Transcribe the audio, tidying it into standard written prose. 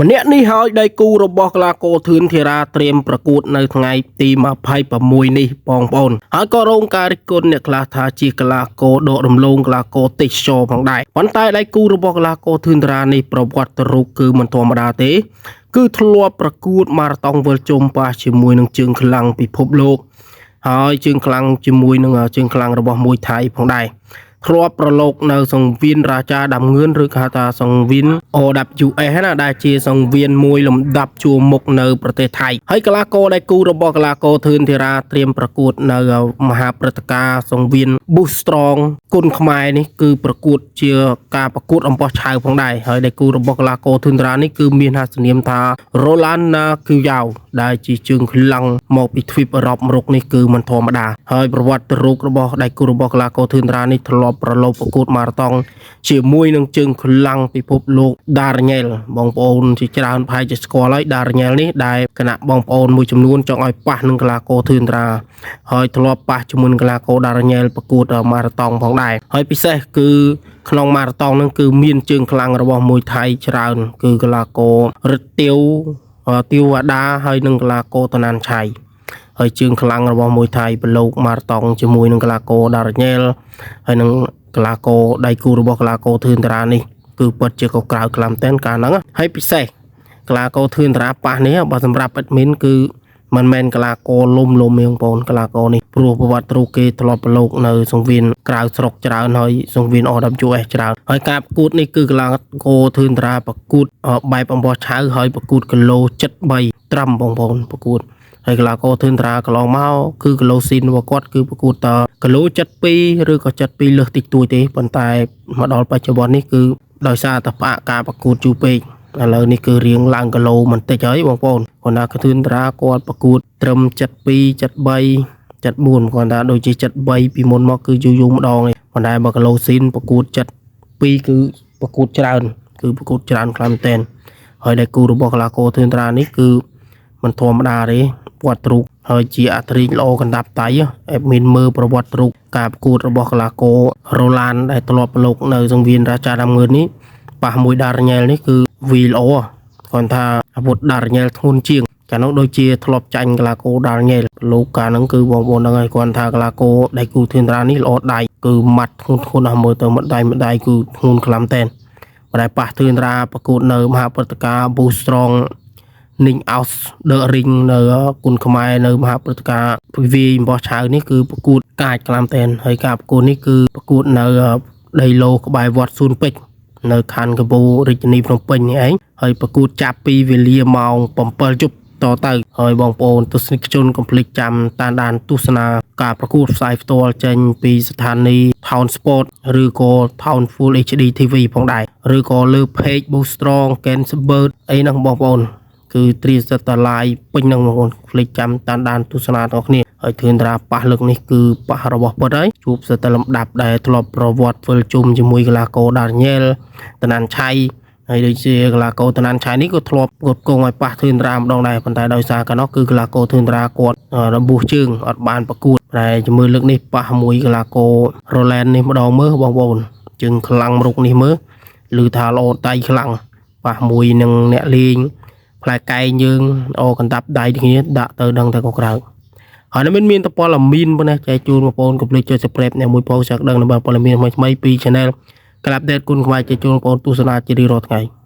ម្នាក់នេះហើយដៃគូរបស់កីឡាករធឿនធារាត្រៀមប្រកួតនៅថ្ងៃទី26នេះបងប្អូនហើយក៏រងការរិះគន់អ្នកខ្លះថាជាកីឡាករដករំលងកីឡាករទេសចរផងដែរប៉ុន្តែដៃគូរបស់កីឡាករធឿនធារានេះប្រវត្តិរូបគឺមិនធម្មតាទេគឺធ្លាប់ប្រកួតម៉ារ៉ាតុងវិលជុំប៉ះជាមួយនឹងជើងខ្លាំងពិភពលោកហើយជើងខ្លាំងជាមួយនឹងជើងខ្លាំងរបស់មួយថៃផងដែរធ្លាប់ប្រឡូកនៅសង្វៀនរាជាដាំងឿនឬគេហៅថាសង្វៀន OWS ណាដែលជាសង្វៀនមួយលំដាប់ជួរមុខនៅប្រទេសថៃហើយកីឡាករដែលគូរបស់កីឡាករធឿនធារាត្រៀមប្រកួតនៅមហាព្រឹត្តិការណ៍សង្វៀន Boost Strong គុនខ្មែរនេះគឺប្រកួតជាការប្រកួតអំបោះឆៅផងដែរហើយដែលគូរបស់កីឡាករធឿនធារានេះគឺមានហាសនាមថា Rolana Kuyao ដែលជាជើងខ្លាំងមកពីទ្វីបអឺរ៉ុបរុកនេះគឺមិនធម្មតាហើយប្រវត្តិរូបរបស់ដៃគូរបស់កីឡាករធឿនធារានេះធ្លាប់ប្រឡូកប្រកួតម៉ារ៉ាតុងជាមួយនឹងជើងខ្លាំងពិភពលោកដារញ៉ែលបងប្អូនជាច្រើនប្រហែលជាស្គាល់ហើយដារញ៉ែលនេះដែលគណៈបងប្អូនមួយចំនួនចង់ឲ្យប៉ះនឹងកីឡាករធឿនធារាហើយធ្លាប់ប៉ះជាមួយនឹងកីឡាករដារញ៉ែលប្រកួតម៉ារ៉ាតុងផងដែរហើយពិសេសគឺក្នុងម៉ារ៉ាតុងនឹងគឺមានជើងខ្លាំងរបស់មួយថៃច្រើនគឺកីឡាកររិទ្ធទាវទាវវ៉ាដាហើយនិងកីឡាករតណានឆៃហើយជើងខ្លាំងរបស់មួយថៃប្រឡូកម៉ារ៉ាតុងជាមួយនឹងកីឡាករដារញ៉ែលហើយនិងកីឡាករដៃគូរបស់កីឡាករធឿនតារានេះគឺពិតជាកក្រើកខ្លាំងមែនទែនកាលហ្នឹងហើយពិសេសកីឡាករធឿនតារាប៉ះនេះបើសម្រាប់ admin គឺមិនមែនកីឡាករលំលំទេបងប្អូនកីឡាករនេះព្រោះប្រវត្តិរូបគេធ្លាប់ប្រឡូកនៅសង្វៀនក្រៅស្រុកច្រើនហើយសង្វៀន RWS ច្រើនហើយការប្រកួតនេះគឺកីឡាករធឿនតារាប្រកួតបែបអំបោះឆៅហើយប្រកួតគីឡូ73ត្រឹមបងប្អូនប្រកួតហើយកីឡាករធឿនតារាកន្លងមកគឺគីឡូស៊ីនរបស់គាត់គឺប្រកួតតគីឡូ72ឬក៏72លើសតិចតួចទេប៉ុន្តែមកដល់បច្ចុប្បន្ននេះគឺដោយសារតែផ្អាកការប្រកួតយូរពេកឥឡូវនេះគឺរៀងឡើងគីឡូបន្តិចហើយបងប្អូនគាត់ថាធឿនតារាគាត់ប្រកួតត្រឹម72 73 74គាត់ថាដូចជា73ពីមុនមកគឺយូរយូរម្ដងឯងប៉ុន្តែបើគីឡូស៊ីនប្រកួត72គឺប្រកួតច្រើនគឺប្រកួតច្រើនខ្លាំងមែនទែនហើយដែលគូរបស់កីឡាករធឿនតារានេះគឺមិនធម្មតាទេវត្តរូបហើយជាអត្រាល្អកណ្ដាប់ដៃ admin មើលប្រវត្តិរូបការប្រកួតរបស់កីឡាកររ៉ូឡានដែលធ្លាប់ប្រឡូកនៅសង្វៀនរាជាដាំងឿននេះប៉ះមួយដារញ៉ែលនេះគឺវីល្អគាត់ថាអាវុធដារញ៉ែលធ្ងន់ជាងកាលនោះដូចជាធ្លាប់ចាញ់កីឡាករដារញ៉ែលលោកកាលហ្នឹងគឺបងប្អូនហ្នឹងហើយគាត់ថាកីឡាករដៃគូធឿនតារានេះល្អដៃគឺម៉ាត់ធ្ងន់ធ្ងរណាស់មើលទៅមួយដៃមួយដៃគឺធ្ងន់ខ្លាំងតែនតែប៉ះធឿនតារាប្រកួតនៅមហាព្រឹត្តិការណ៍ Boost Strong នីងអោស The Ring នៅគុនខ្មែរនៅមហាព្រឹត្តិការណ៍វាយអំបោះឆៅនេះគឺប្រកួតកាចខ្លាំងតែនហើយការប្រកួតនេះគឺប្រកួតនៅដីឡូក្បែរវត្តសួនពេជ្រនៅខណ្ឌកំពូលរាជធានីភ្នំពេញនេះឯងហើយប្រកួតចាប់ពីវេលាម៉ោង7យប់តទៅហើយបងប្អូនទស្សនិកជនកុំភ្លេចចាំតាមដានទស្សនាការប្រកួតផ្សាយផ្ទាល់ចេញពីស្ថានីយ៍ Town Sport ឬក៏ Town Full HD TV ផងដែរឬក៏លើ Page Boost Strong Gainsbird អីហ្នឹងបងប្អូនគឺត្រៀមសិតតាឡាយពេញនឹងបងប្អូនភ្លេចចាំតាមដានទស្សនាទាំងគ្នាហើយធឿនតារាប៉ះលើកនេះគឺប៉ះរបស់ពិតហើយជួបសិតតែលំដាប់ដែលធ្លាប់ប្រវត្តិវិលជុំជាមួយកីឡាករដានីយ៉ែលតណានឆៃហើយដូចជាកីឡាករតណានឆៃនេះក៏ធ្លាប់គាត់គង់ឲ្យប៉ះធឿនតារាម្ដងដែរប៉ុន្តែដោយសារកាលនោះគឺកីឡាករធឿនតារាគាត់របួសជើងអត់បានប្រកួតតែជាមួយលើកនេះប៉ះមួយកីឡាកររ៉ូឡែននេះម្ដងមើលបងប្អូនជើងខ្លាំងរុកនេះមើលឮថាល្អដៃខ្លាំងប៉ះមួយនឹងអ្នកលេងផ្លែកែងយើងអូកណ្ដាប់ដៃគ្នាដាក់ទៅដឹងតែក៏ក្រៅហើយនៅមានតព័ត៌មានប៉ុណ្ណេះចែកជូនបងប្អូនកុំភ្លេចចុច Subscribe អ្នកមួយផងចាក់ដឹងនៅព័ត៌មានថ្មីៗពី Channel ក្លាប់ដេតគុណខ្មែរចែកជូនបងប្អូនទស្សនាជារៀងរាល់ថ្ងៃ។